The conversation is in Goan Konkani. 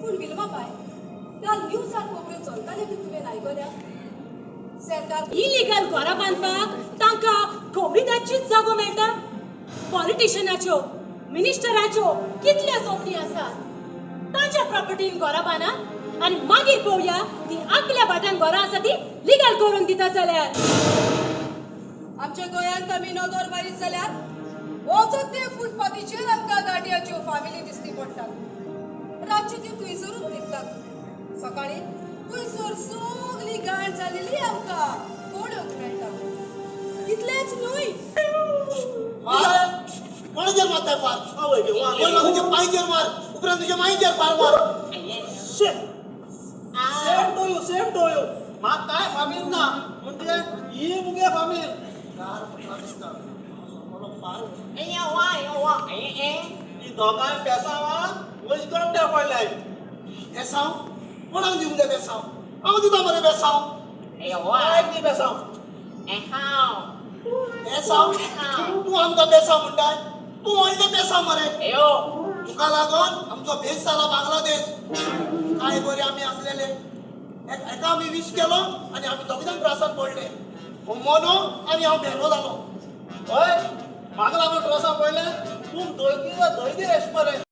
पूण विल्मा बाय, काल न्यूजार खबऱ्यो चलताल्यो त्यो तुवें आयकल्या? सरकार इलिगल घरां बांदपाक तांकां कोविडाचीच जागो मेळटा. पॉलिटिशनाच्यो, मिनिस्टराच्यो कितल्यो जमनी आसात, तांच्या प्रॉपर्टीन घरां बांदात आनी मागीर पळोवया ती आपल्या भाटान घरां आसा ती लिगल करून दिता जाल्यार. आमच्या गोंयांत आमी नदर मारीत जाल्यार वचत ते फुटपाथीचेर आमकां गाडयांच्यो फामिली दिसती पडटात. रातची ती थंयसरूच न्हिदतात. सकाळी थंयसर सगली गाण जालेली आमकां पळोवंक मेळटा. इतलेंच न्हय, कोणाचेर मारताय फार? पयलो तुज्या पांयचेर मार, उपरांत तुज्या मायचेर फार मार. Same to you, same to you. म्हाका काय फामील ना, म्हणजे ही मुगे फामील. ती दोगांय पेसांवान वजगंड्या पडल्याय. बेसांव कोणाक दिवंक जाय बेसांव? हांव दिता मरे बेसांव. काय दी बेसांव? बेसांव तूं आमकां बेसांव म्हणटाय? तूं व्हडलें बेसांव मरे. तुका लागून आमचो भेस जाला बांगलादेश. काय बरे आमी आसलेले. एका आमी विश केलो आनी आमी दोग जाण त्रासान पडले. हो मोनो आनी हांव भेरो जालो. हय, म्हाका लागून ड्रेसां पडले. तूं दोय दीस मरे.